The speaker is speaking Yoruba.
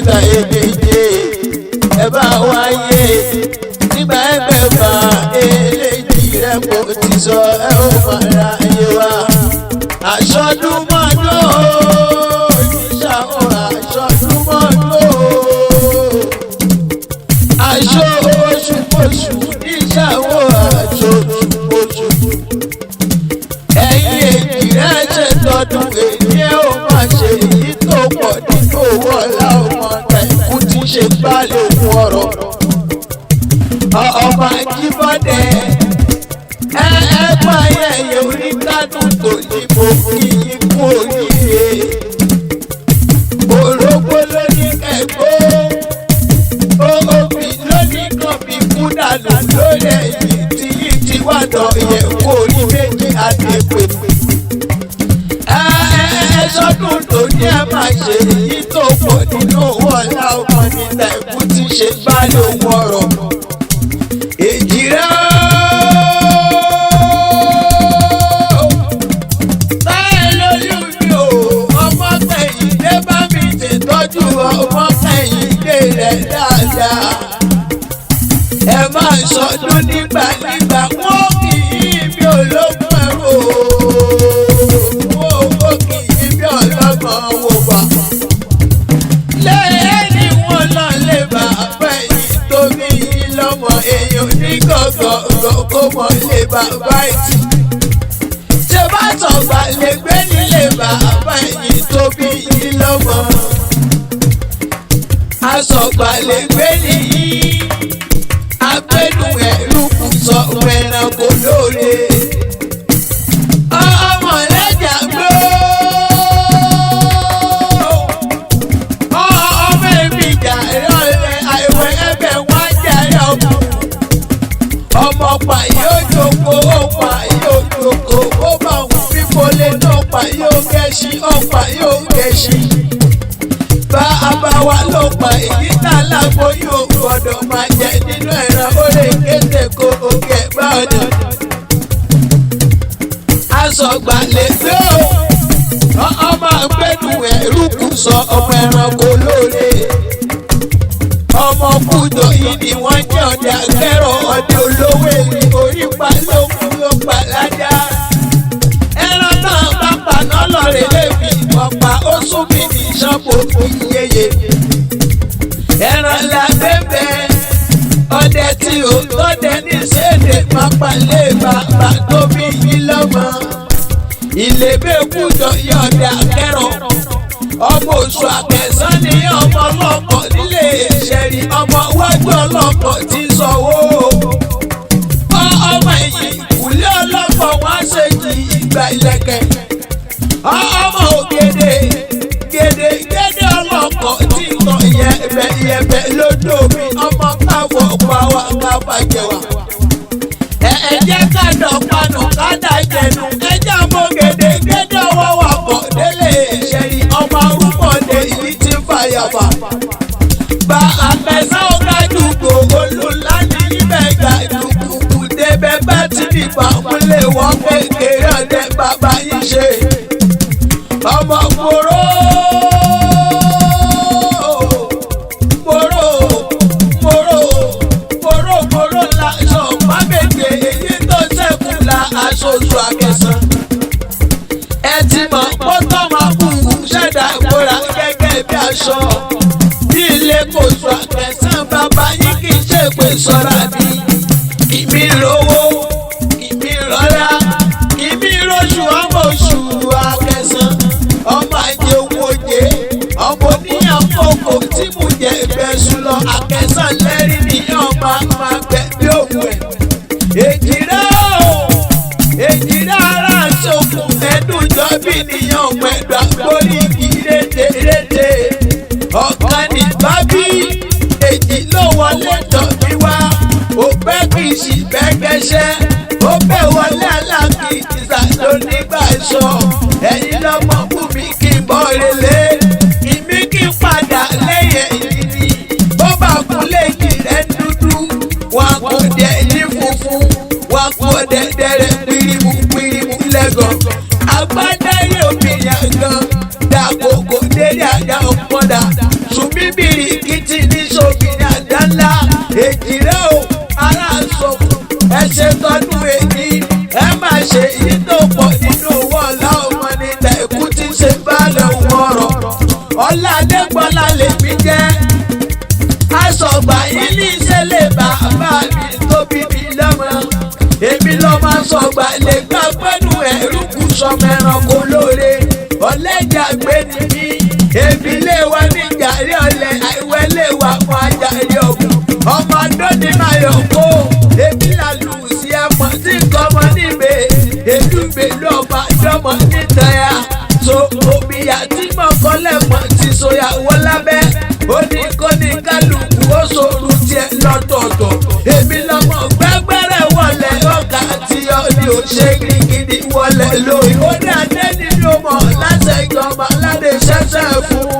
Nígbà èjèèjì ẹ bá wáyé, nígbà ẹgbẹ̀fà eléjì rẹ kò ti sọ ẹ ó mọ̀ra ayé wa. Àṣọdúnmọ́dún oníṣàwọ̀ àṣọdúnmọ́dún aṣọ oṣù oṣù níṣàwọ̀ aṣọ oṣù oṣù. Ẹ̀yin èjì rẹ̀ ṣe tọdún èyí ẹ ó máa ṣe èyí tó pọ̀ nínú owó ọ̀la ọmọ ẹ̀kú tí ṣe gbálẹ̀ òun ọ̀rọ̀. Ọmọ Ajíbọ́dé ẹ ẹ pa ayẹyẹ oníkádùn tó ní mo kí yín kú oríire. Orógbó ló ní kẹ́gbó, òbí lóní kan bí kú dànù lórí ẹ̀yìn tí yìí ti wá dọ̀ yẹ̀ kó orí méjì àdépè. Ẹ ẹ sọ́dún tó ní ẹ máa ṣe èyí tó pọ̀ nínú owó ọ̀la ọmọ níta ẹ̀kú tí ṣe bá lóhun ọ̀rọ̀. Èjì rẹ̀ ooo. Báyìí lórí mi ò, ọmọ kẹ̀yìndé bá mi ṣètọ́jú ọmọ kẹ̀yìndé rẹ̀ dáadáa. Ẹ máa sọdún nígbà nígbà wọ́n kì í bí ológun ẹ̀rọ wọ́n kì í bí ọlọ́gbọ̀n wò wá. Lẹ́yìn wọn lọ lè bàbá yìí tó bí yín lọ́mọ èèyàn ní gọ̀gọ̀gọ̀ kó mọ̀ lè bàbá ìtì. Ṣé bá sọ̀gbà lè gbé nílé bàbá yìí tó bí yín lọ́mọ? Asọ̀gbà lè gbé nìyí. Agbẹ́nu ẹ̀rú kù sọ ẹranko lóore. Ọmọ lẹ́jà gbó. Ọmọ èmi jà rẹ̀ àìwẹ̀ ẹ̀bẹ̀ wá jàre ọmọ. Ọmọ pa yóò jókòó, ó pa yóò jókòó, ó bá wù fífọlé náà pa yóò gẹ̀ṣin, ó pa yóò gẹ̀ṣin. Bá a bá wa ló pa èyí tá a lágbo yóò gbọ́dọ̀ máa jẹ nínú ẹran ó lè kéde kó oge bá ọ̀nà. Aṣọ̀gbà lè gbé o, ọmọ àgbẹ̀dù ẹ̀rú kù sọ ọmọ ẹranko lóore. Ọmọ kújọ yìí ni wọ́n jẹ́ ọ̀dẹ akẹ́rọ̀ ọdẹ olówó èyí orí pa lókun ló pa ládàá. Ẹran náà bá paná lọ́rẹ̀ lébi ọ̀pá ó sún mi ní ìṣàpò ìyeyè. Ẹran la bẹ́bẹ́ ọdẹ tí ò tọ́dẹ ní sèdè pápá lé bàbá tó bí yín lọ́mọ. Ìlébé kújọ yí ọdẹ akẹ́rọ̀. Ọmọ oṣù àkẹsán ni ọmọ ọlọ́kọ̀ nílé ìṣẹ̀rí ọmọ wájú ọlọ́kọ̀ ti sọ̀wọ́. Ọmọ ẹ̀yìn ìkùlé ọlọ́kọ̀ wá ṣe kì í gba ìlẹ̀kẹ̀. Ọmọ ògèdè gèdè gèdè ọlọ́kọ̀ tí ń tọ̀ yẹ̀bẹ̀ yẹ̀bẹ̀ lódò mi ọmọ káwọ̀ pa wá ká bàjẹ́ wá. Ẹ jẹ́ ká dọ̀panù ká dàjẹ̀nu ẹ jẹ́ àmọ́ gèdè gèdè ọwọ́ wa bọ̀ délé ìṣẹ̀rí ọmọ arúgbọ̀dé yìí ti fàyàfà. Bá àpẹ̀sán ọ̀gájúgbò olùlá ní ibẹ̀ gàdúgbùkù débẹ̀ bá ti dìbò àmúlẹ̀ wọ́n kékeré ọ̀dẹ bàbá yìí ṣe. Ọmọ mòró mòró mòró mòró mòró la aṣọ pàmèjè èyí tó ṣẹ́kù la aṣọ oṣù àkẹsàn. Ẹ ti mọ̀ pọ́tọ́ máa kú ṣẹ̀dá ìbora gẹ́gẹ́ bí aṣọ. Bí ilé kò sọ àkẹsàn bàbá yín kì í ṣèpè sọ́ra mi. Kìmí rówó, kìmí rọ́lá, kìmí róṣù ọmọ oṣù àkẹsàn. Ọmọ ajé owó jẹ, ọmọ oníyàn kòkò tí mo jẹ ìbẹ̀sùn lọ àkẹsàn lẹ́rìí nìyàn máa máa gbẹ bí òun ẹ̀. Èjì rẹ̀ o, èjì rẹ̀ ara sókun ẹ̀dùn jọ bí nìyàn ọmọ ẹ̀dùn àgbórí igi rédè rédè. Ọ̀kan ní bábí, èjì ló wọlé tọ̀ mí wá. Ó pẹ́ kì í sì bẹ́ gẹ́ṣẹ́, ó bẹ́ wọlé aláàkì ìsàlò nígbà sọ. Ẹ̀yin lọ́mọ kú mi kí n bọ́ relé, ìmí kí n padà lẹ́yìn ẹ̀yìn ni. Bó bá kú léjì rẹ̀ dúdú, wọn kò dẹ̀ ní funfun, wọn kò dẹ̀ dẹ̀rẹ̀ pirimu pirimu lẹ́gàn. Agbádá yóò fi yàn gan, dàkókò délé àga ọ̀pọ̀dà, sùnmí bìrì. Ọgbà lè gbà pẹ́nu ẹ̀rú kù sọmọ ẹranko lóore. Ọ̀lẹ́jà gbé ni mí. Èmi lé wa ní jàre ọ̀lẹ̀, àìwẹ́ lé wa fún ajáre ọ̀gùn. Ọmọ ọdún ní Mayọ̀ kó. Èmi làlù sí ẹ̀pọ̀ tí nǹkan ọmọ níbẹ̀. Èlúbèlú ọba dọ́mọ nítaya. So òbí àti mọ̀kọ́lẹ́mọ̀ ti soyàwó lábẹ́. Ó ní kó ní kálukú ó sòrò tiẹ̀ lọ́tọ̀ọ̀tọ̀. Èmi lọ́mọ gbẹ́gbẹ́rẹ́ wọlé ọkà tí ọ ní ò ṣe gidigidi wọlé lórí. Ó ní adé nínú mọ̀ láṣẹ ìjọba aládé ṣẹ́ṣẹ́ fún.